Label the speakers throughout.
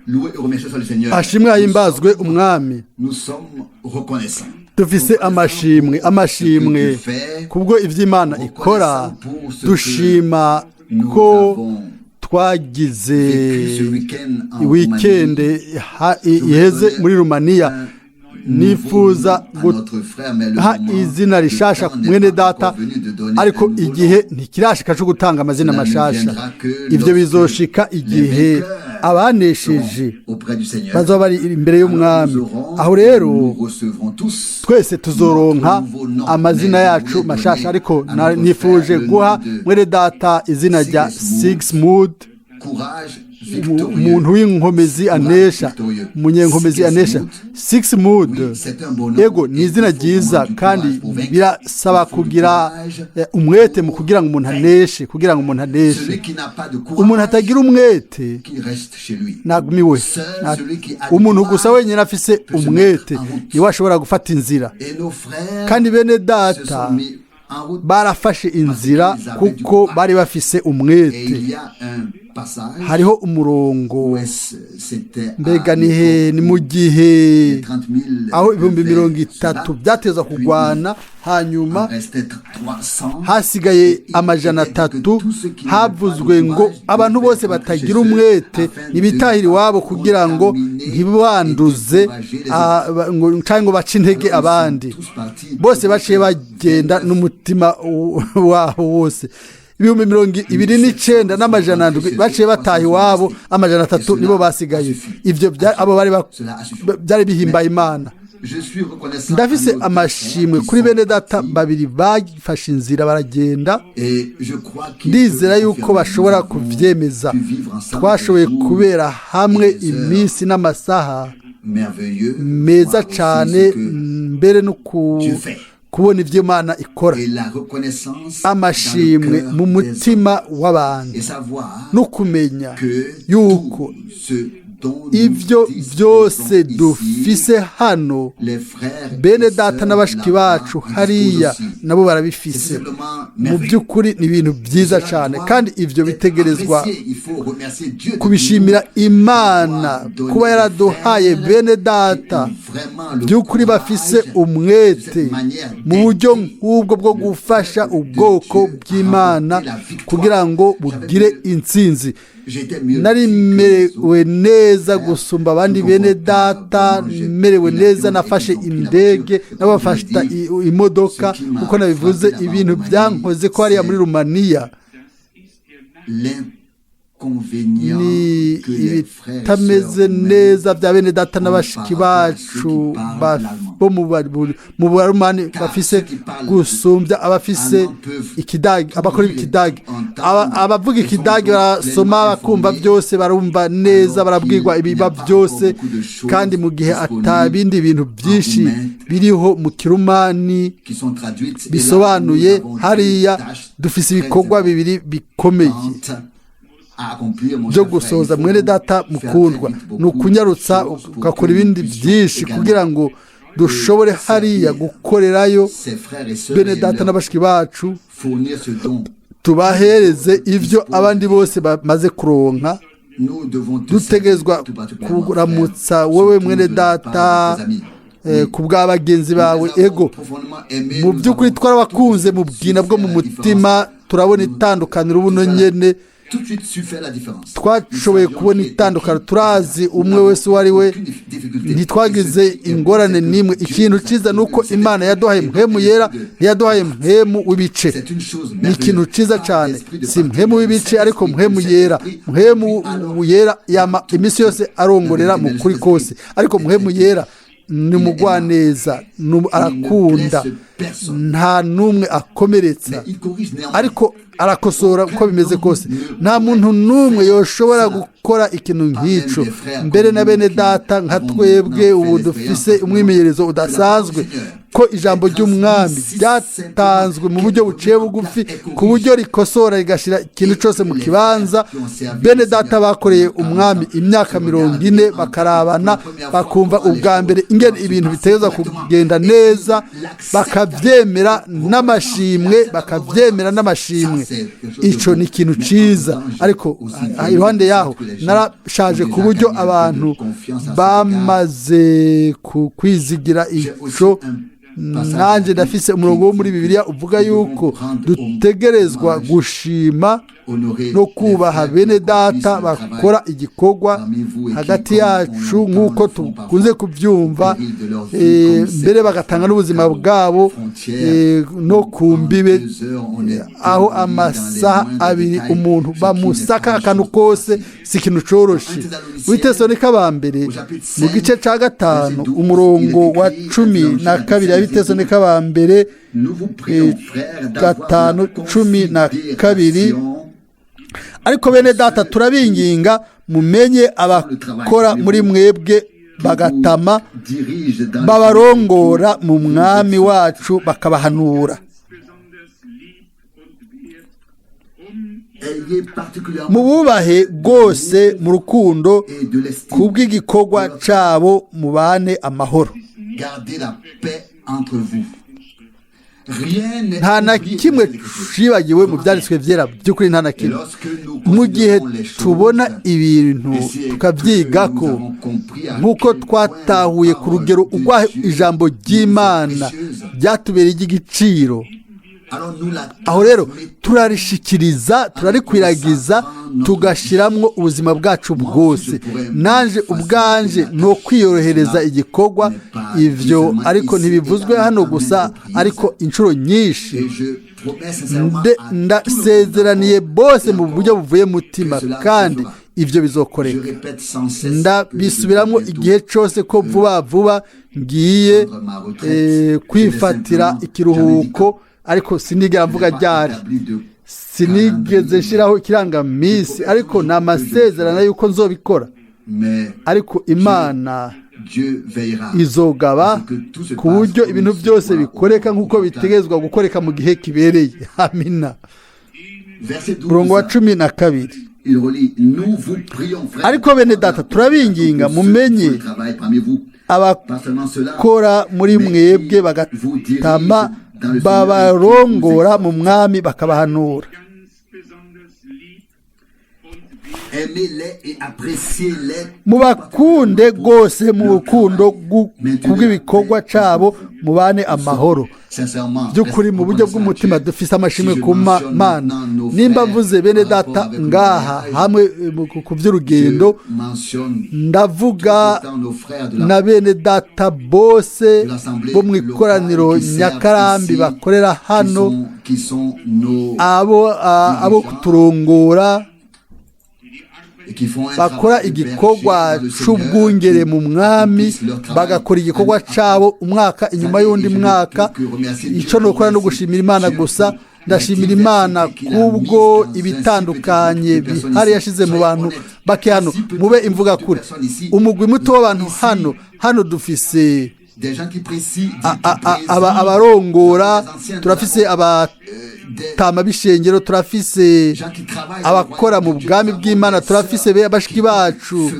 Speaker 1: Loué et remercié soit le Seigneur.
Speaker 2: Ashimwe ahimbazwe umwami.
Speaker 1: Nous sommes reconnaissants.
Speaker 2: Dufise amashimwe, amashimwe kubwo ivy'Imana ikora. Dushima ko twagize wikende iheze muri Rumaniya. Nifuza guha izina rishasha mwene data, ariko igihe ntikirashika co gutanga amazina mashasha. Ivyo bizoshika igihe abanesheje bazoba bari imbere y'umwami. Aho rero twese tuzoronka amazina yacu mashasha, ariko nifuje guha mwene data izina rya Sigismund, umuntu w'inkomezi anesha, umunyenkomezi anesha, Sigismund. Ego, ni izina ryiza, kandi birasaba kugira umwete mu kugira ngo umuntu aneshe. Kugira ngo umuntu aneshe, umuntu atagira umwete nagumiwe. Umuntu gusa wenyine afise umwete niwe ashobora gufata inzira. Kandi bene data barafashe inzira kuko bari bafise umwete. Hariho umurongo, mbega nihe? Ni mu gihe aho 30,000 byateza kugwana, hanyuma hasigaye 300. Havuzwe ngo abantu bose batagira umwete ntibitahire iwabo kugira ngo ntibanduze cyangwa ngo bace intege abandi. Bose baciye bagenda n'umutima wabo wose. 29,700 baciye bataha iwabo, 300 nibo basigaye. Ibyo abo bari byari bihimbaye Imana. Ndafise amashimwe kuri bene data babiri bafashe inzira baragenda. Ndizera yuko bashobora kuvyemeza. Twashoboye kubera hamwe iminsi n'amasaha meza cyane, mbere no kubona ibyo Imana ikora, amashimwe mu mutima w'abantu, no kumenya yuko ibyo byose dufise hano, bene data n'abashiki bacu hariya nabo barabifise. Mu by'ukuri ni ibintu byiza cyane, kandi ibyo bitegerezwa kubishimira Imana kuba yaraduhaye bene data by'ukuri bafise umwete mu buryo nk'ubwo bwo gufasha ubwoko bw'Imana kugira ngo bugire intsinzi. Nari merewe neza gusumba abandi bene data, merewe neza. Nafashe indege, nabo bafata imodoka. Kuko nabivuze, ibintu byankoze ko hariya muri Rumaniya ni ibitameze neza bya bene data n'abashiki bacu bo mu Barumani bafise gusumbya abafise ikidage, abakora ikidage. Abavuga ikidage barasoma, bakumva byose, barumva neza, barabwirwa ibiba byose. Kandi mu gihe atabindi bintu byinshi biriho mu Kirumani bisobanuye, hariya dufise ibikorwa bibiri bikomeye byo gusohoza. Mwene data mukundwa, ni ukunyarutsa ugakora ibindi byinshi kugira ngo dushobore hariya gukorerayo bene data n'abashiki bacu, tubahereze ibyo abandi bose bamaze kuronka. Dutegerezwa kuramutsa wowe mwene data ku bwa bagenzi bawe. Ego, mu by'ukuri twarabakunze mu bwina bwo mu mutima. Turabona itandukaniro buno nyene, twashoboye kubona itandukano, turazi umwe wese uwo ari we, ntitwagize ingorane n'imwe. Ikintu cyiza ni uko Imana yaduhaye mpwemu yera, ntiyaduhaye mpwemu w'ibice. Ni ikintu cyiza cyane. Si mpwemu w'ibice, ariko mpwemu yera. Mpwemu yera yama iminsi yose arongorera mu kuri kose, ariko mpwemu yera ni umugwaneza, arakunda, nta n'umwe akomeretsa, ariko arakosora uko bimeze kose. Nta muntu n'umwe yoshobora gukora ikintu nk'icyo, mbere na bene data nka twebwe ubu dufise umwimenyerezo udasanzwe. Ko ijambo ry'umwami ryatanzwe mu buryo buciye bugufi, ku buryo rikosora rigashyira ikintu cyose mu kibanza. Bene data bakoreye umwami imyaka 40, bakarabana, bakumva ubwa mbere ingene ibintu biteza kugenda neza, bakabyemera n'amashimwe, bakabyemera n'amashimwe. Icyo ni ikintu cyiza. Ariko iruhande yaho narashaje ku buryo abantu bamaze kwizigira icyo. Nanjye ndafise umurongo wo muri Bibiliya uvuga yuko dutegerezwa gushima no kubaha bene data bakora igikorwa hagati yacu, nk'uko tukunze kubyumva, mbere bagatanga n'ubuzima bwabo no ku mbibe, aho amasaha 2 umuntu bamusaka akantu kose, si ikintu coroshe. Witesonika ba mbere mu gice cya 5, umurongo wa 12, abitesonika ba mbere 5:12: "Ariko bene data, turabinginga mumenye abakora muri mwebwe bagatama, babarongora mu mwami wacu, bakabahanura." Mububahe rwose mu rukundo kubw'igikorwa cyabo, mubane amahoro. Nta na kimwe cibagiwe mu byanditswe byera, by'ukuri nta na kimwe. Mu gihe tubona ibintu tukabyiga ko nk'uko twatahuye ku rugero urwaho ijambo ry'Imana ryatubereye iry'igiciro, aho rero turarishikiriza, turarikwiragiza, tugashyiramo ubuzima bwacu bwose. Nanjye ubwanje ni ukwiyorohereza igikorwa ibyo, ariko ntibivuzwe hano gusa, ariko inshuro nyinshi ndasezeraniye bose mu buryo buvuye mutima, kandi ibyo bizokoreka. Ndabisubiramo igihe cyose ko vuba vuba ngiye kwifatira ikiruhuko, ariko sinigera mvuga ryari, sinigeze nshyiraho ikirangaminsi, ariko ni amasezerano y'uko nzobikora. Ariko Imana izogaba ku buryo ibintu byose bikoreka nk'uko bitegerezwa gukoreka mu gihe kibereye. Amina. Umurongo wa 12: "Ariko bene data, turabinginga mumenye abakora muri mwebwe bagatama, babarongora mu mwami, bakabahanura." Mubakunde rwose mu rukundo kubw'ibikorwa cyabo, mubane amahoro. By'ukuri mu buryo bw'umutima dufise amashimwe ku Mana. Nimba mvuze bene data ngaha hamwe ku by'urugendo, ndavuga na bene data bose bo mu ikoraniro Nyakarambi bakorera hano, abo kuturongora, bakora igikorwa c'ubwungere mu mwami, bagakora igikorwa cabo umwaka inyuma y'undi mwaka. Icyo nukora no gushimira Imana gusa. Ndashimira Imana kubwo ibitandukanye bihari yashize mu bantu bake hano. Mube imvuga kure, umugwi muto w'abantu hano. Hano dufise abarongora, turafise abatama b'ishengero, turafise abakora mu bwami bw'Imana, turafise bashiki bacu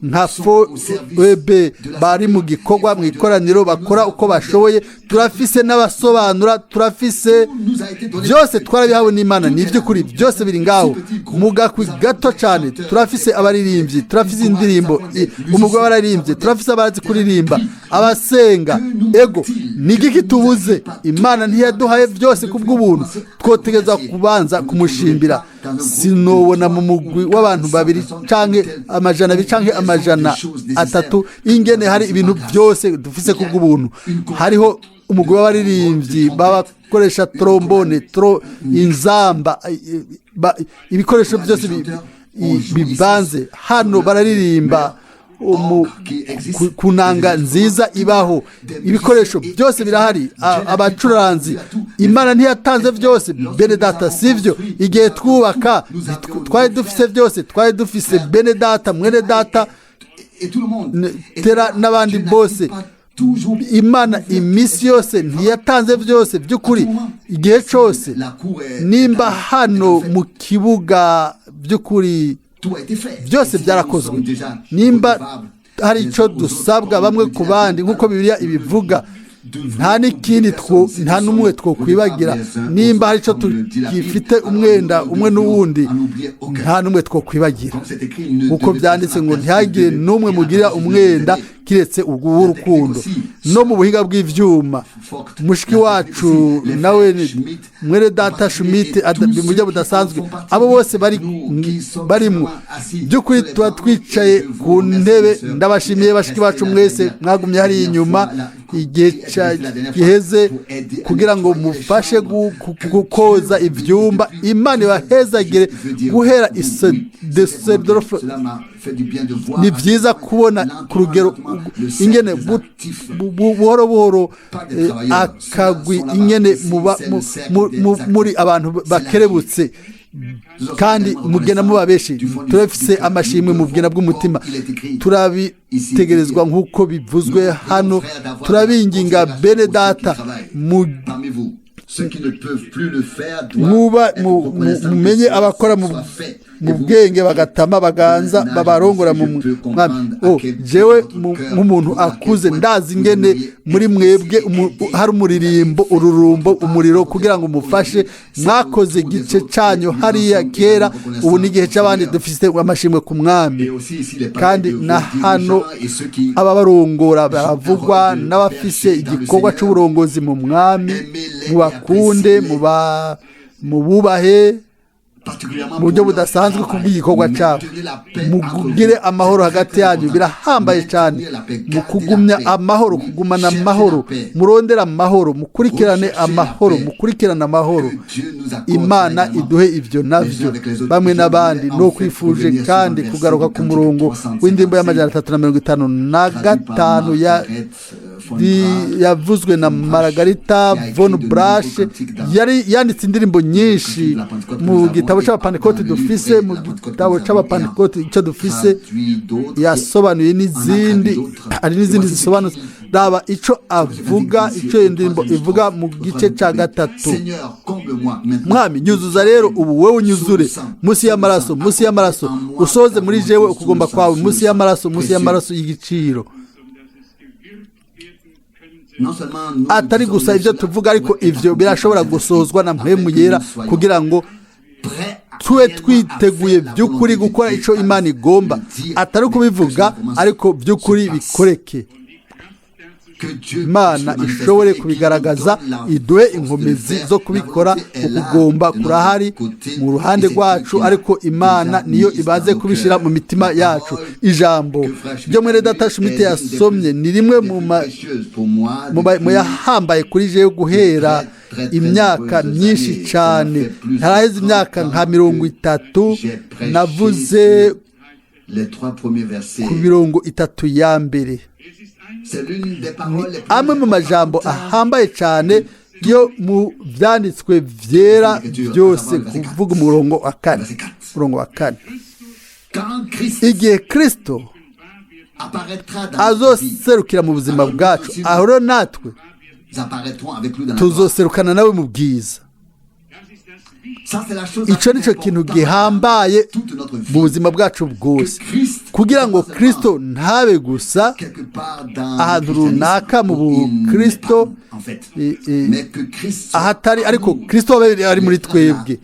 Speaker 2: nka Foebe bari mu gikorwa mu ikoraniro, bakora uko bashoboye, turafise n'abasobanura, turafise byose, twarabihawe n'Imana. Ni iby'ukuri byose biri ngaho mu gakwi gato cyane. Turafise abaririmbyi, turafise indirimbo, umugwi w'abaririmbyi, turafise abazi kuririmba, abasenga. Ego, ni igiki tubuze? Imana ntiyaduhaye byose kubw'ubuntu? Twotegereza kubanza kumushimbira. Sinobona mu mugwi w'abantu babiri canke 200 canke 300 ingene hari ibintu byose dufise kubw'ubuntu. Hariho umugwi w'abaririmbyi babakoresha trombone, inzamba, ibikoresho byose bivanze. Hano bararirimba ku nanga nziza ibaho, ibikoresho byose birahari, abacuranzi. Imana ntiyatanze byose, bene data, sibyo? Igihe twubaka twari dufise byose, twari dufise bene data, mwene data Tera n'abandi bose. Imana iminsi yose ntiyatanze byose by'ukuri igihe cyose. Nimba hano mu kibuga by'ukuri byose byarakozwe, nimba hari icyo dusabwa bamwe ku bandi nk'uko Bibiliya ibivuga, nta n'ikindi, nta n'umwe twokwibagira. Nimba hari icyo tugifite umwenda umwe n'uwundi, nta n'umwe twokwibagira, nk'uko byanditse ngo ntihagire n'umwe mugirira umwenda kiretse uw'urukundo. No mu buhinga bw'ibyuma, mushiki wacu nawe, mwene data Schmidt, mu buryo budasanzwe, abo bose barimo by'ukuri tuba twicaye ku ntebe. Ndabashimiye bashiki bacu mwese mwagumye hariya inyuma igihe giheze kugira ngo mufashe koza ibyumba. Imana ibahezagire guhera. Ni byiza kubona ku rugero ingene buhoro buhoro akagwi ingene muri abantu bakerebutse kandi mugena muba benshi. Turafise amashimwe mu bugena bw'umutima, turabitegerezwa nk'uko bivuzwe hano. Turabinginga bene data, mumenye abakora mu bwenge bagatama baganza babarongora mu mwami. Jewe nk'umuntu akuze ndazi ingene muri mwebwe hari umuririmbo, ururumbo, umuriro kugira ngo mufashe. Mwakoze igice cyanyu hariya kera, ubu ni igihe cy'abandi. Dufite amashimwe ku mwami. Kandi na hano ababarongora baravugwa n'abafise igikorwa cy'uburongozi mu mwami. Mubakunde, mububahe mu buryo budasanzwe kubw'igikorwa cyabo. Mugire amahoro hagati yanyu, birahambaye cyane. Mu kugumya amahoro, kugumana amahoro, murondere amahoro, mukurikirane amahoro, mukurikirane amahoro. Imana iduhe ibyo nabyo bamwe n'abandi. No kwifuje kandi kugaruka ku murongo w'indirimbo ya 355 yavuzwe na Margarita von Brasch. Yari yanditse indirimbo nyinshi mu gitabo cy'Abapantekoti dufise, mu gitabo cy'Abapantekoti icyo dufise yasobanuye n'izindi, hari n'izindi zisobanutse. Raba icyo avuga, icyo iyo ndirimbo ivuga mu gice cya gatatu: "Mwami, nyuzuza rero ubu, wowe unyuzure munsi y'amaraso, munsi y'amaraso, usoze muri jewe ukugomba kwawe, munsi y'amaraso, munsi y'amaraso y'igiciro." Atari gusa ibyo tuvuga, ariko ibyo birashobora gusozwa na Mpwemu Yera kugira ngo tube twiteguye by'ukuri gukora icyo Imana igomba, atari ukubivuga ariko by'ukuri bikoreke. Imana ishobore kubigaragaza, iduhe inkomezi zo kubikora. Ukugomba kurahari mu ruhande rwacu, ariko Imana niyo ibaze kubishyira mu mitima yacu. Ijambo ryo mwene data Schmidt yasomye ni rimwe mu yahambaye kuri jewe guhera imyaka myinshi cyane. Ntaraheze imyaka nka 30 navuze ku mirongo itatu ya mbere. Amwe mu majambo ahambaye cyane yo mu byanditswe byera byose, kuvuga umurongo wa kane, umurongo wa kane: "Igihe Kirisito azoserukira mu buzima bwacu, aho rero natwe tuzoserukana nawe mu bwiza." Icyo ni cyo kintu gihambaye mu buzima bwacu bwose, kugira ngo Kirisito ntabe gusa ahantu runaka mu bukirisito ahatari, ariko Kirisito abe ari muri twebwe,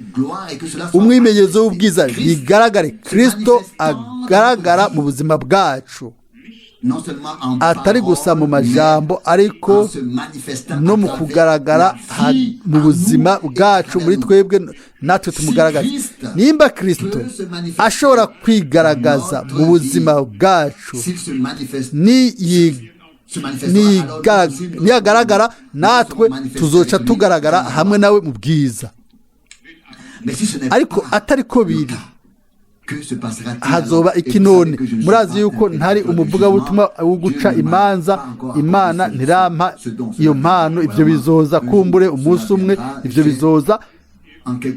Speaker 2: umwimenyerezo w'ubwiza bigaragare, Kirisito agaragara mu buzima bwacu, atari gusa mu majambo ariko no mu kugaragara mu buzima bwacu, muri twebwe, natwe tumugaragaza. Nimba Kirisito ashobora kwigaragaza mu buzima bwacu, niyagaragara natwe tuzoca tugaragara hamwe nawe mu bwiza. Ariko atari ko biri, hazoba iki none? Murazi yuko ntari umuvugabutumwa wo guca imanza. Imana ntirampa iyo mpano. Ibyo bizoza kumbure umunsi umwe, ibyo bizoza.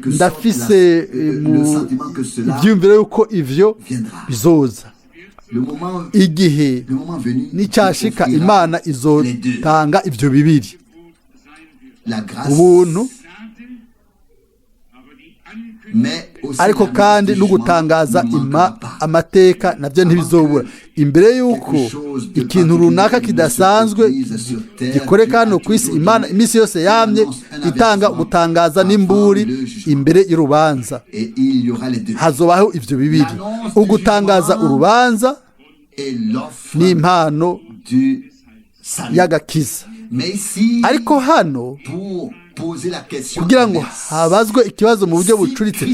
Speaker 2: Ndafise mu ibyiyumviro yuko ibyo bizoza. Igihe nicyashika, Imana izotanga ibyo bibiri, ubuntu ariko kandi no gutangaza amateka nabyo ntibizobura. Imbere y'uko ikintu runaka kidasanzwe gikoreka hano ku isi, Imana iminsi yose yamye itanga gutangaza n'imburi imbere y'urubanza. Hazobaho ibyo bibiri, ugutangaza urubanza n'impano y'agakiza. Ariko hano, kugira ngo habazwe ikibazo mu buryo bucuritse,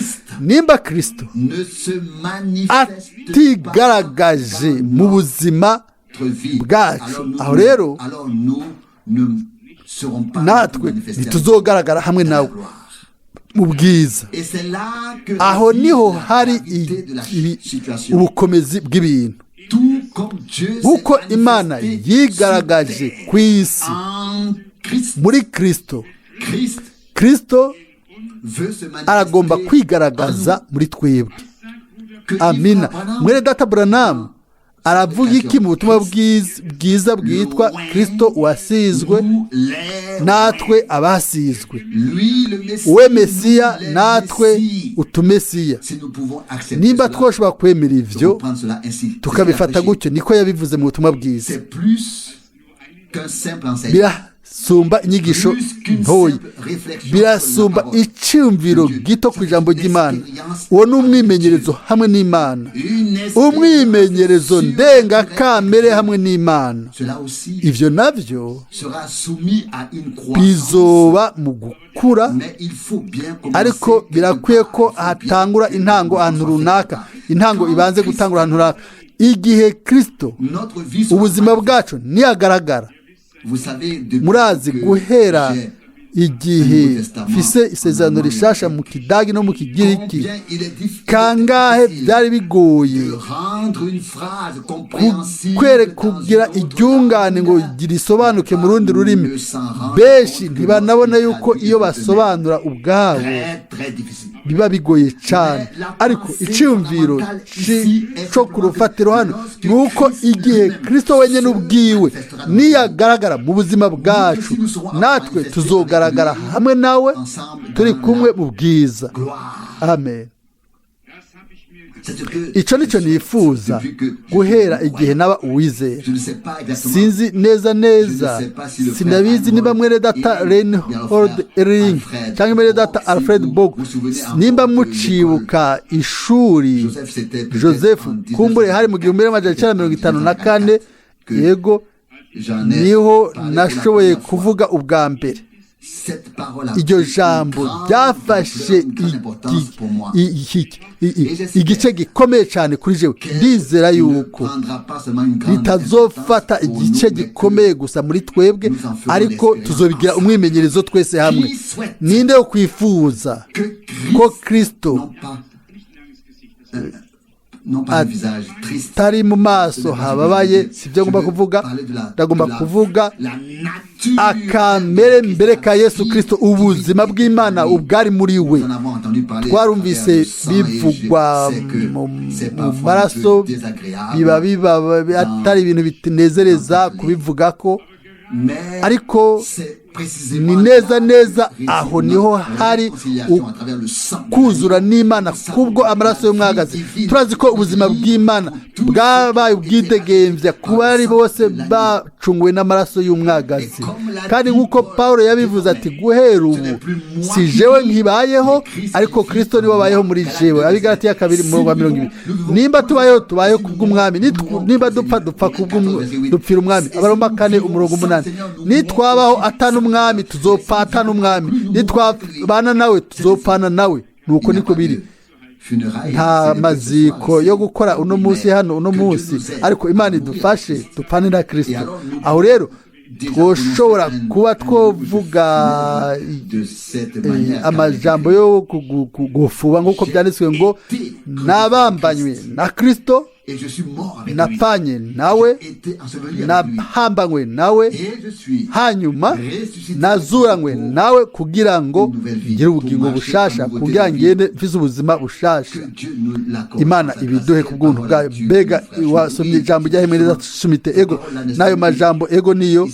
Speaker 2: nimba Kirisito atigaragaje mu buzima bwacu, aho rero natwe ntituzogaragara hamwe nawe mu bwiza. Aho niho hari ubukomezi bw'ibintu. Nk'uko Imana yigaragaje ku isi muri Kirisito, Kirisito aragomba kwigaragaza muri twebwe. Amina. Mwene data Buranamu aravuga iki mu butumwa bwiza bwitwa Kirisito wasizwe natwe abasizwe, we Mesiya natwe utumesiya? Nimba twoshobora kwemera ibyo tukabifata gutyo, niko yabivuze mu butumwa bwiza, birasumba inyigisho ntoya, birasumba icyumviro gito ku ijambo ry'Imana. Uwo ni umwimenyerezo hamwe n'Imana, umwimenyerezo ndengakamere hamwe n'Imana. Ibyo nabyo bizoba mu gukura, ariko birakwiye ko hatangura intango ahantu runaka, intango ibanze gutangura ahantu runaka. Igihe Kirisito ubuzima bwacu niyagaragara. Murazi, guhera igihe mfise isezerano rishasha mu Kidagi no mu Kigiriki, kangahe byari bigoye kugira iryungane ngo risobanuke mu rundi rurimi. Benshi ntibanabona yuko iyo basobanura ubwabo biba bigoye cyane. Ariko icyumviro cyo ku rufatiro hano ni uko igihe Kirisito wenyine ubwiwe niyagaragara mu buzima bwacu, natwe tuzogaragara hamwe nawe turi kumwe mu bwiza. Amen. Icyo nicyo nifuza guhera igihe naba uwizera. Sinzi neza neza, sinabizi niba mwene data Reinhold Ering cyangwa mwene data Alfred Bog, nimba mucibuka ishuri Joseph kumbure, hari mu 1954. Yego, niho nashoboye kuvuga ubwa mbere. Iryo jambo ryafashe igice gikomeye cyane kuri jewe. Ndizera yuko ritazofata igice gikomeye gusa muri twebwe, ariko tuzobigira umwimenyerezo twese hamwe. Ninde wo kwifuza ko Kirisito atari mu maso hababaye? Si byo ngomba kuvuga. Ndagomba kuvuga akamere mbere ka Yesu Kirisito, ubuzima bw'Imana ubwari muri we. Twarumvise bivugwa mu maraso, biba biba atari ibintu bitinezereza kubivuga ko, ariko ni neza neza aho niho hari kuzura n'Imana kubwo amaraso y'umwagazi. Turazi ko ubuzima bw'Imana bwabaye ubwidegembya ku bari bose bacunguwe n'amaraso y'umwagazi. Kandi nk'uko Paul yabivuze ati: "Guhera ubu si jewe nkibayeho, ariko Kirisito niwe wabayeho muri jewe." Abigaratiya 2:20. Nimba tubayeho, tubayeho kubw'Umwami; nimba dupfa, dupfa dupfira Umwami. Abaroma 4:8. Nitwabaho atanu Umwami, tuzopfa n'Umwami; nitwabana nawe, tuzopfana nawe. Nuko niko biri. Nta maziko yo gukora uno munsi hano uno munsi, ariko Imana idufashe dupfane na Kirisito. Aho rero twoshobora kuba twovuga amajambo yo gufuba, nk'uko byanditswe ngo: "Nabambanywe na Kirisito." Napfanye nawe, nahambanywe nawe, hanyuma nazuranywe nawe kugira ngo ngire ubugingo bushasha, kugira ngende mfise ubuzima bushasha. Imana ibiduhe ku bw'ubuntu bwayo. Mbega wasomye ijambo rya Hemwe Sumite? Ego, n'ayo majambo, ego, niyo.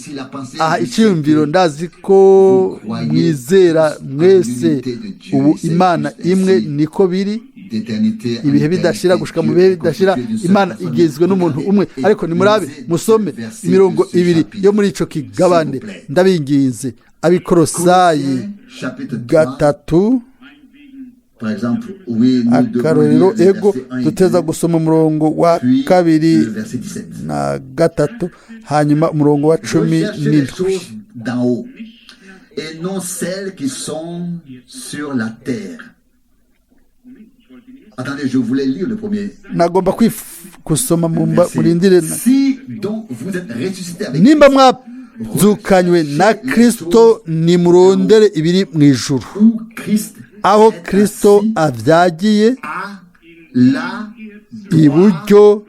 Speaker 2: Aha icyiyumviro, ndazi ko mwizera mwese ubu Imana imwe, niko biri, ibihe bidashira gushika mu bihe bidashira. Imana igizwe n'umuntu umwe. Ariko nimurabe, musome imirongo ibiri yo muri ico kigabane, ndabinginze. Abikorosayi 3, akarorero. Ego, duteza gusoma umurongo wa 2 na 3, hanyuma umurongo wa 17.
Speaker 1: Et non celles qui sont sur la terre. Attendez, je voulais lire le premier.
Speaker 2: Nagomba gusoma, murindire.
Speaker 1: Si donc vous êtes ressuscité avec
Speaker 2: Nimba mwazukanywe na Kristo, nimurondere ibiri mu ijuru, aho Kristo avyagiye iburyo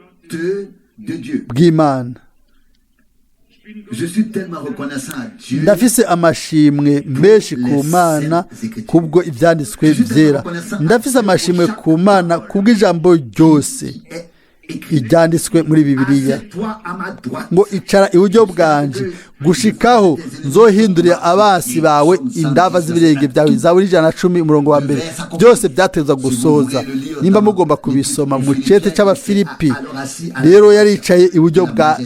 Speaker 2: bw'Imana. Ndafise amashimwe menshi ku Mana kubwo ibyanditswe byera. Ndafise amashimwe ku Mana kubw'ijambo ryose ibyanditswe muri Bibiliya, ngo: "Icara iburyo bwanje gushikaho nzohindurira abasi bawe indava z'ibirenge byawe." Zaburi 110, umurongo wa 1. Byose byateza gusoza. Nimba mugomba kubisoma mu cete cy'Abafilipi rero, yaricaye iburyo bwa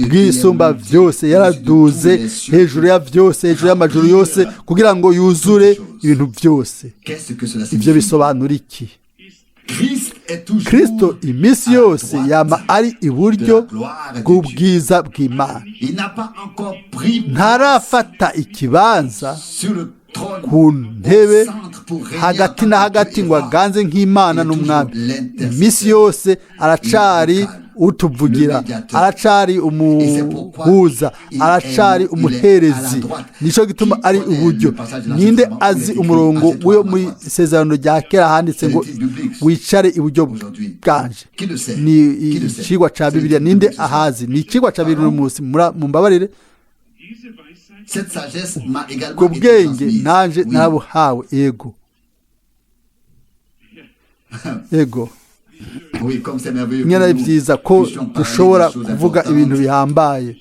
Speaker 2: bwisumba byose, yaraduze hejuru ya byose, hejuru y'amajuru yose, kugira ngo yuzure ibintu byose. Ibyo bisobanura iki? Kristo iminsi yose yama ari iburyo bw'ubwiza bw'Imana. Ntarafata ikibanza ku ntebe hagati na hagati ngo aganze nk'Imana n'umwami. Iminsi yose aracari utuvugira, aracari umuhuza, aracari umuherezi. Nicyo gituma ari uburyo. Ninde azi umurongo w'yo muri Isezerano rya Kera handitse ngo: "Wicare iburyo bwanje"? Ni ikigwa cya Bibiliya. Ninde ahazi? Ni ikigwa cya Bibiliya uyu munsi, mumbabarire. Ubwo bwenge nanje narabuhawe. Ego, ego. Nyine byiza ko dushobora kuvuga ibintu bihambaye,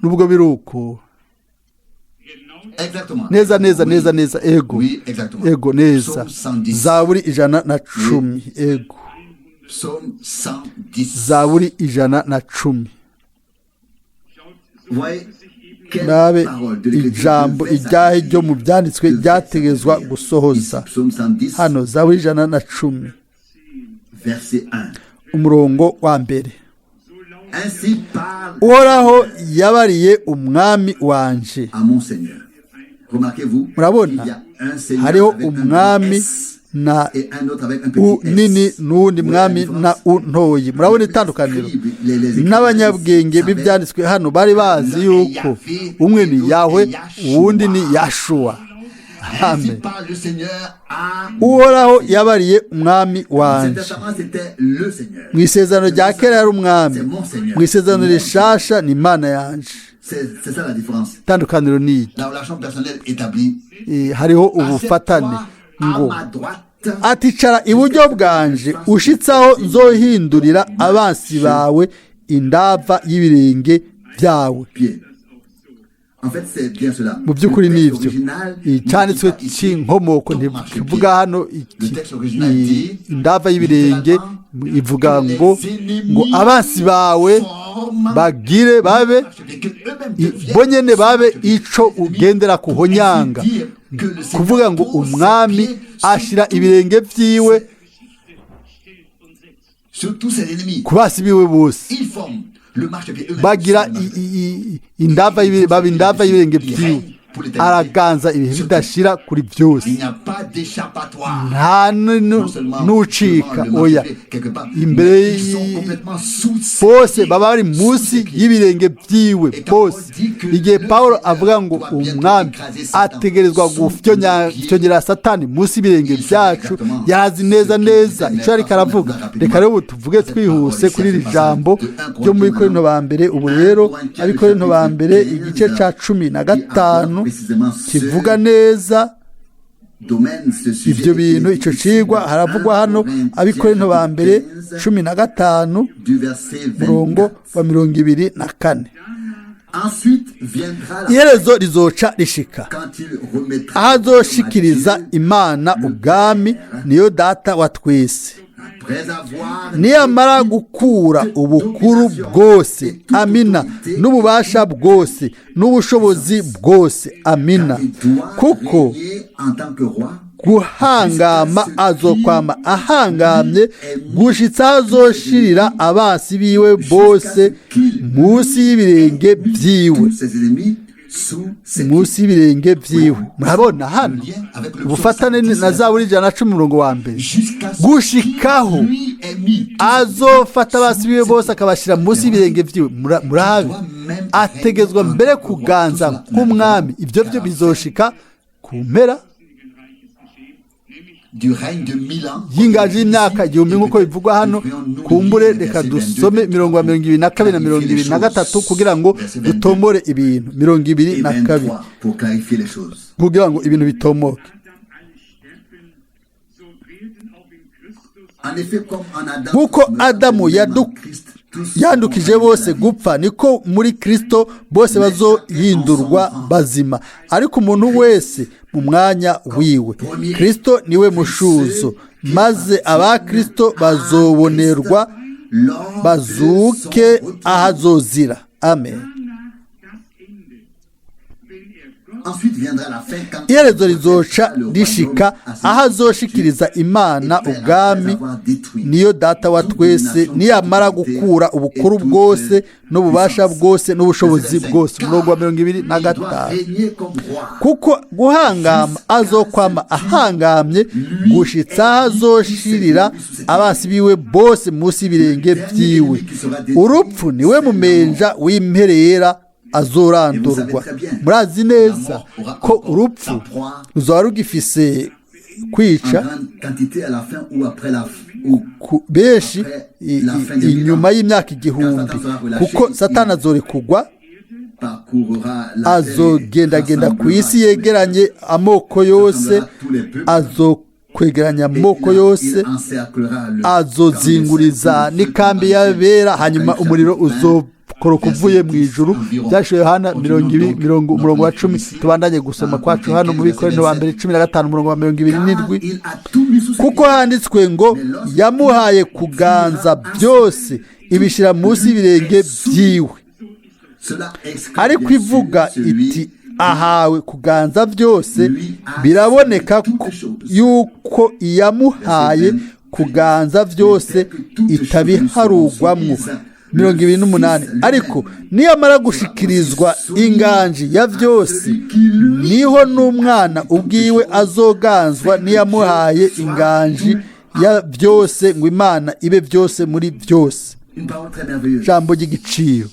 Speaker 2: nubwo biri uko. Neza, neza, neza, neza. Ego, ego, neza. Zaburi 110. Ego, Zaburi 110. Nabe ijambo ijyahe ryo mu byanditswe ryategezwa gusohoza hano. Zaburi 110, umurongo wa 1: "Uhoraho yabariye umwami wanje." Murabona, hariho umwami na U nini n'uwundi mwami na U ntoyi. Murabona itandukaniro? N'abanyabwenge b'ibyanditswe hano bari bazi yuko umwe ni Yahwe, uwundi ni Yashuwa. Amen. "Uhoraho yabariye umwami wanjye." Mu Isezerano rya Kera yari umwami, mu Isezerano rishasha ni Imana yanje. Itandukaniro ni iki? Hariho ubufatane, ngo aticara iburyo bwanje ushitsaho nzohindurira abansi bawe indava y'ibirenge byawe. Mu by'ukuri ni ibyo. Icyanditswe cy'inkomoko ntikivuga hano indava y'ibirenge, ivuga ngo abansi bawe bagire babe bonyene, babe ico ugendera kuhonyanga. Kuvuga ngo umwami ashira ibirenge vyiwe ku basi biwe bose, bagira indava, baba indava y'ibirenge vyiwe. Araganza ibihe bidashira kuri byose. Nta n'ucika, oya. Imbere bose baba bari munsi y'ibirenge byiwe bose. Igihe Paul avuga ngo umwami ategerezwa gufyongera Satani munsi y'ibirenge byacu, yarazi neza neza icyo ariko aravuga. Reka rero tuvuge twihuse kuri iri jambo ryo muri Korinto ba mbere. Ubu rero Abikorinto ba mbere igice cya 15 kivuga neza ibyo bintu, icyo cigwa haravugwa hano. Abikorinto ba mbere 15, murongo wa 24: iherezo rizoca rishika aho azoshikiriza Imana ubwami, niyo Data wa twese, niyamara gukura ubukuru bwose, amina, n'ububasha bwose n'ubushobozi bwose, amina. Kuko guhangama azokwama ahangamye gushitsa azoshirira abasi biwe bose munsi y'ibirenge byiwe, munsi y'ibirenge byiwe. Murabona hano ubufatane na Zaburi 110 umurongo wa mbere: gushikaho azofata abasi biwe bose akabashyira munsi y'ibirenge byiwe. Murabe, ategezwa mbere kuganza nk'umwami. Ibyo byo bizoshika ku mpera y'inganji y'imyaka 1000 nk'uko bivugwa hano. Kumbure reka dusome mirongo 22 na 23 kugira ngo dutomore ibintu. 22 kugira ngo ibintu bitomoke. Nk'uko Adamu yandukije bose gupfa, niko muri Kristo bose bazohindurwa bazima, ariko umuntu wese mu mwanya wiwe. Kristo niwe mushuzo, maze aba Kristo bazobonerwa bazuke ahazozira. Amen. Iherezo rizoca rishika aho azoshikiriza Imana ubwami, niyo Data wa twese, niyamara gukura ubukuru bwose n'ububasha bwose n'ubushobozi bwose. Umurongo wa 25: kuko guhangama azokwama ahangamye gushitsa aho azoshirira abasi biwe bose munsi y'ibirenge byiwe. Urupfu niwe mumenja w'imperera azorandurwa. Murazi neza ko urupfu ruzaba rugifise kwica benshi inyuma y'imyaka 1000, kuko Satani azorekugwa, azogendagenda ku isi yegeranye amoko yose, azokwegeranya amoko yose, azozinguriza n'ikambi y'abera, hanyuma umuriro uzo koroka uvuye mu ijuru. Byashiwe Yohana 20 umurongo wa 10. Tubandanye gusoma kwacu hano mu Bikorinto ba mbere 15 umurongo wa 27: kuko handitswe ngo yamuhaye kuganza byose, ibishyira munsi y'ibirenge byiwe. Ariko ivuga iti ahawe kuganza byose, biraboneka yuko iyamuhaye kuganza byose itabiharugwamwo. 28: ariko niyamara gushikirizwa inganji ya byose, niho n'umwana ubwiwe azoganzwa niyamuhaye inganji ya byose, ngo Imana ibe byose muri byose. Ijambo ry'igiciro.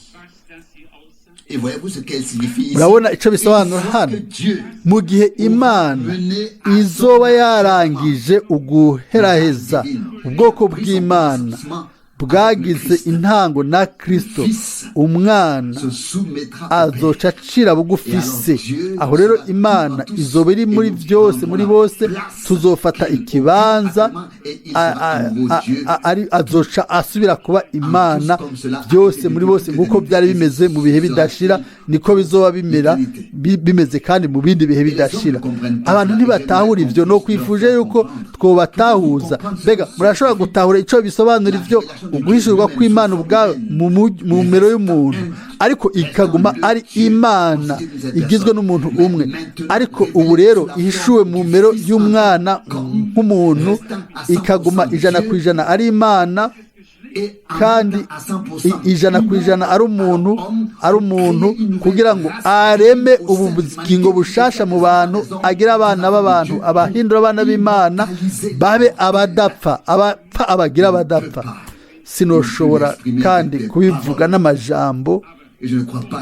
Speaker 2: Murabona icyo bisobanura hano? Mu gihe Imana izoba yarangije uguheraheza ubwoko bw'Imana bwagize intango na Kristo, umwana azoca acira bugufi se. Aho rero Imana izoba iri muri byose muri bose, tuzofata ikibanza, azoca asubira kuba Imana byose muri bose, nk'uko byari bimeze mu bihe bidashira, niko bizoba bimera bimeze kandi mu bindi bihe bidashira. Abantu ntibatahura ibyo, no kwifuje yuko twobatahuza. Mbega murashobora gutahura icyo bisobanura ibyo uguhishurwa kw'Imana ubwawe mu mero y'umuntu, ariko ikaguma ari Imana igizwe n'umuntu umwe, ariko ubu rero ihishuwe mu mero y'umwana nk'umuntu, ikaguma 100% ari Imana? kandi 100% ari umuntu kugira ngo areme ubugingo bushasha mu bantu, agira abana b'abantu, abahindura abana b'Imana babe abadapfa, abapfa abagira abadapfa. Sinoshobora kandi kubivuga n'amajambo.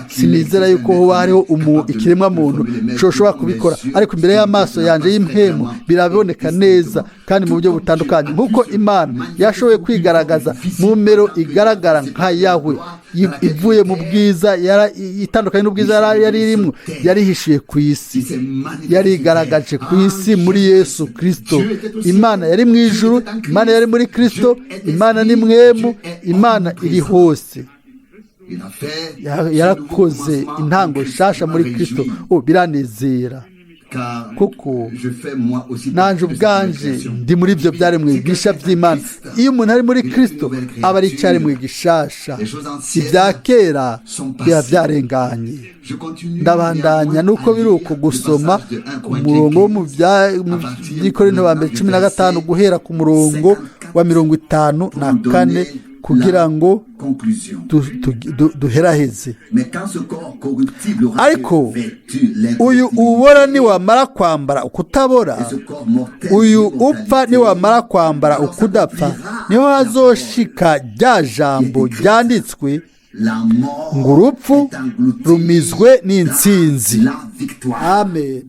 Speaker 2: Sinizera yuko hoba hariho ikiremwa muntu shoshobora kubikora, ariko imbere y'amaso yanje y'impemu biraboneka neza kandi mu buryo butandukanye, nk'uko Imana yashoboye kwigaragaza mu mero igaragara nka Yahwe ivuye mu bwiza, itandukanye n'ubwiza yari irimo, yarihishiye ku isi, yarigaragaje ku isi muri Yesu Kristo. Imana yari mu ijuru, Imana yari muri Kristo, Imana ni mwemu, Imana iri hose. Yarakoze intango nshasha muri Kristo. Biranezera kuko nanje ubwanje ndi muri ibyo byaremwe bisha by'Imana. Iyo umuntu ari muri Kristo aba ari icyaremwe gishasha, ibya kera biba byarenganye. Ndabandanya nuko biri uko gusoma umurongo wo mu by'Ikorinto ba mbere 15 guhera ku murongo wa 54 kugira ngo duheraheze. Ariko uyu ubora niwamara kwambara ukutabora, uyu upfa niwamara kwambara ukudapfa, niho hazoshika rya jambo ryanditswe ngo urupfu rumizwe n'intsinzi. Amen.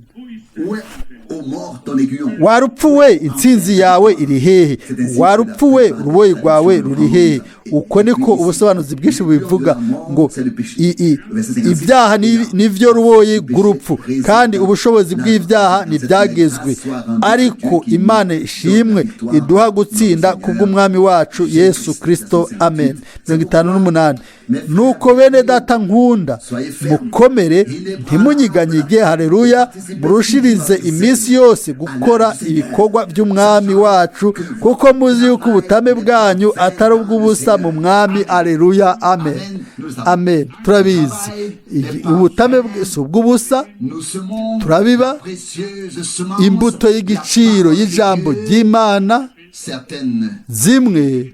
Speaker 2: Warupfu we, intsinzi yawe iri hehe? Warupfu we, uruboyi rwawe ruri hehe? Uko niko ubusobanuzi bwinshi bubivuga ngo ibyaha nivyo ruboyi rw'urupfu, kandi ubushobozi bw'ibyaha ntibyagezwe, ariko Imana ishimwe iduha gutsinda kubw'umwami wacu Yesu Kristo. Amen. 58. Nuko bene data nkunda, mukomere, ntimunyiganyige, haleluya, murushirize iminsi yose gukora ibikorwa by'umwami wacu, kuko muzi yuko ubutame bwanyu atari ubw'ubusa mu mwami. Aleluya, amen, amen. Turabizi ubutame si ubw'ubusa, turabiba imbuto y'igiciro y'ijambo ry'Imana. Zimwe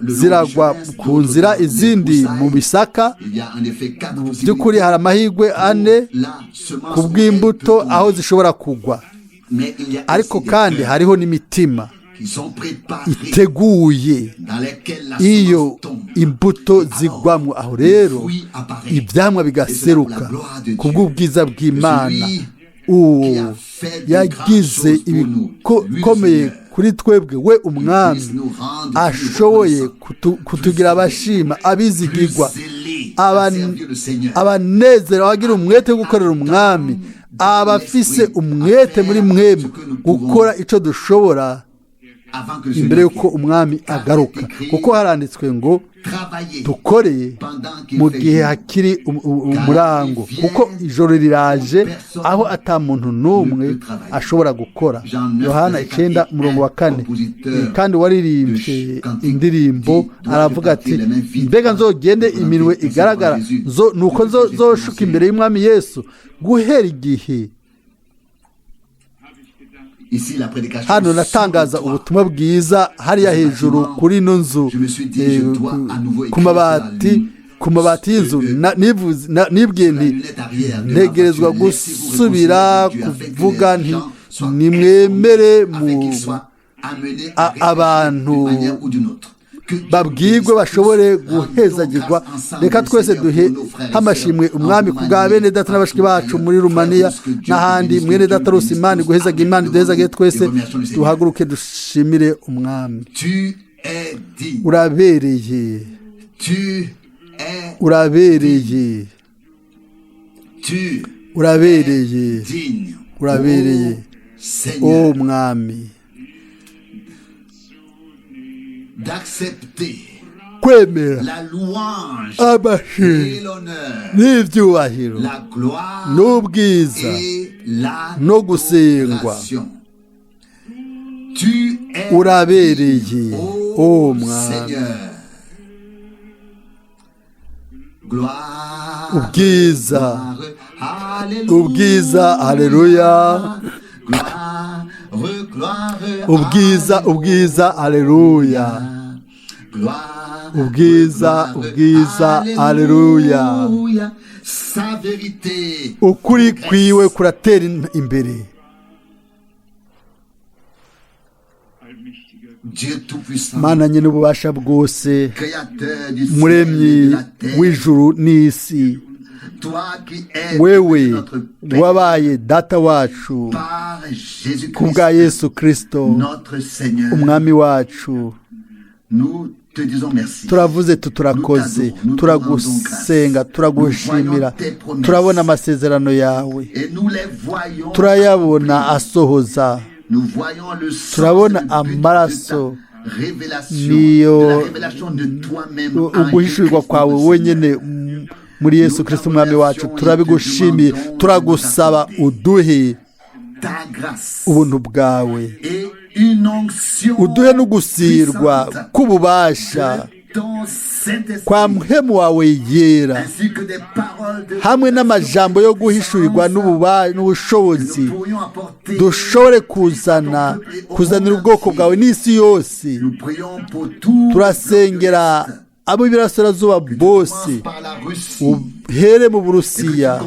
Speaker 2: ziragwa ku nzira, izindi mu bisaka. Mu by'ukuri hari amahirwe ane ku bw'imbuto aho zishobora kugwa, ariko kandi hariho n'imitima iteguye iyo imbuto zigwamo. Aho rero ibyamwa bigaseruka ku bw'ubwiza bw'Imana. Uwo yagize ibikomeye kuri twebwe, we umwami ashoboye kutugira abashima, abizigirwa, abanezero, abagira umwete wo gukorera umwami, abafise umwete muri mwemwe gukora icyo dushobora imbere y'uko umwami agaruka, kuko haranditswe ngo dukore mu gihe hakiri umurango, kuko ijoro riraje aho ata muntu n'umwe ashobora gukora. Yohana 9:4. Kandi waririmbye indirimbo aravuga ati mbega nzogende iminwe igaragara, nuko nzoshuka imbere y'umwami Yesu. Guhera igihe hano natangaza ubutumwa bwiza hariya hejuru kuri ino nzu, ku mabati y'inzu, nibwiye nti ntegerezwa gusubira kuvuga nti nimwemere abantu babwirwe bashobore guhezagirwa. Reka twese duhe amashimwe umwami ku bwa bene data n'abashiki bacu muri Rumaniya n'ahandi. Mwene data Rusi, Imana iguhezaga, Imana iduhezage twese. Duhaguruke dushimire umwami. Urabereye, urabereye, urabereye, urabereye, o mwami, kwemera amashimwe n'ibyubahiro n'ubwiza no gusengwa. Urabereye, o mwami. Ubwiza, ubwiza, haleluya. Ubwiza, ubwiza, haleluya. Ubwiza, ubwiza, aleluya. Ukuri kwiwe kuratera imbere. Mana nyine ububasha bwose, muremyi w'ijuru n'isi, wewe wabaye data wacu ku bwa Yesu Kristo umwami wacu, turavuze turakoze, turagusenga, turagushimira, turabona amasezerano yawe, turayabona asohoza, turabona amaraso niyo uguhishurirwa kwawe wenyine muri Yesu Kristo umwami wacu. Turabigushimiye, turagusaba uduhe ubuntu bwawe, uduhe n'ugusirwa k'ububasha kwa muhemu wawe yera, hamwe n'amajambo yo guhishurirwa n'ubushobozi dushobore kuzanira ubwoko bwawe n'isi yose. Turasengera abo ibirasirazuba bose, uhere mu Burusiya,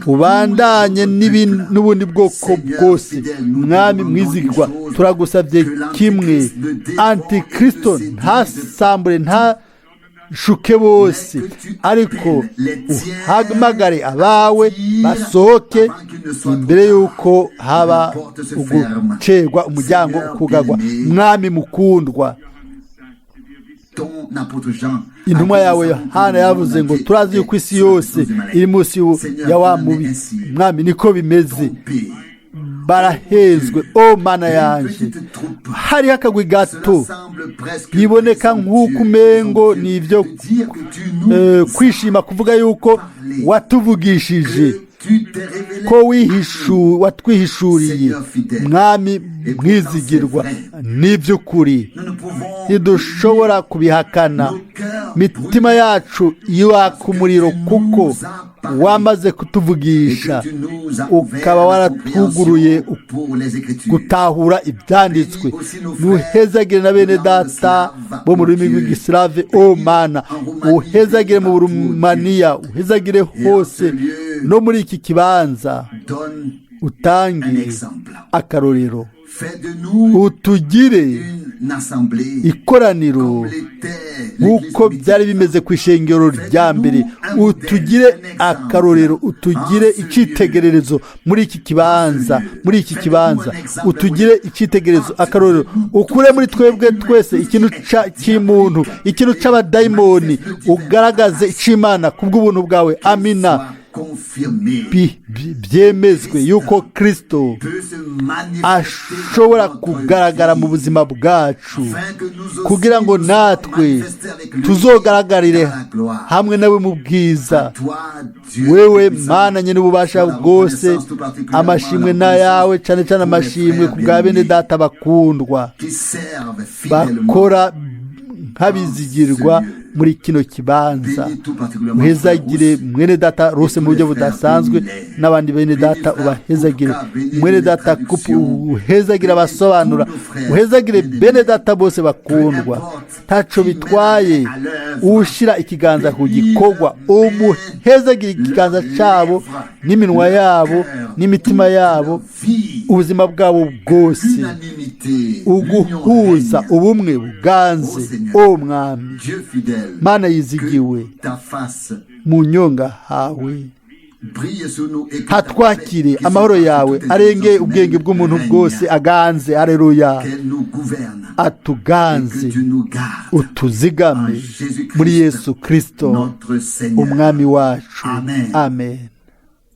Speaker 2: ubandanye n'ubundi bwoko bwose. Mwami mwizigirwa, turagusabye kimwe, antikristo ntasambure, ntashuke bose, ariko uhamagare abawe basohoke imbere y'uko haba ugucerwa, umuryango ukugagwa. Mwami mukundwa, intumwa yawe Yohana yavuze ngo turazi yuko isi yose iri munsi ya wa mubi. Mwami, niko bimeze, barahezwe. O Mana yanjye, hariho akagwi gato biboneka nk'uko umengo ni ibyo kwishima kuvuga yuko watuvugishije, ko watwihishuriye. Mwami mwizigirwa, n'iby'ukuri ntidushobora kubihakana, imitima yacu yaka umuriro kuko wamaze kutuvugisha, ukaba waratuguruye gutahura ibyanditswe. Ntuhezagire na bene data bo mu rurimi rw'igisilave, o Mana, uhezagire mu Burumaniya, uhezagire hose no muri iki kibanza, utange akarorero, utugire ikoraniro nk'uko byari bimeze ku ishengero rya mbere, utugire akarorero, utugire icyitegererezo muri iki kibanza, muri iki kibanza utugire icyitegererezo, akarorero, ukure muri twebwe twese ikintu cy'umuntu, ikintu cy'abadayimoni, ugaragaze icy'Imana kubw'ubuntu bwawe. Amina. Byemezwe yuko Kristo ashobora kugaragara mu buzima bwacu, kugira ngo natwe tuzogaragarire hamwe nawe mu bwiza. Wewe Mana nyine ububasha bwose, amashimwe n'ayawe, cyane cyane amashimwe ku bwa bene data bakundwa bakora nk'abizigirwa muri kino kibanza. Uhezagire mwene data Rose mu buryo budasanzwe, n'abandi bene data ubahezagire, mwene data Kupu uhezagire abasobanura, uhezagire bene data bose bakundwa. Ntaco bitwaye ushyira ikiganza ku gikorwa, umuhezagire ikiganza cyabo n'iminwa yabo n'imitima yabo, ubuzima bwabo bwose, uguhuza ubumwe buganze. O Mwami Mana yizigiwe, mu nyonga hawe hatwakire amahoro yawe arenge ubwenge bw'umuntu bwose, aganze. Aleluya. Atuganze, utuzigame muri Yesu Kristo umwami wacu. Amen.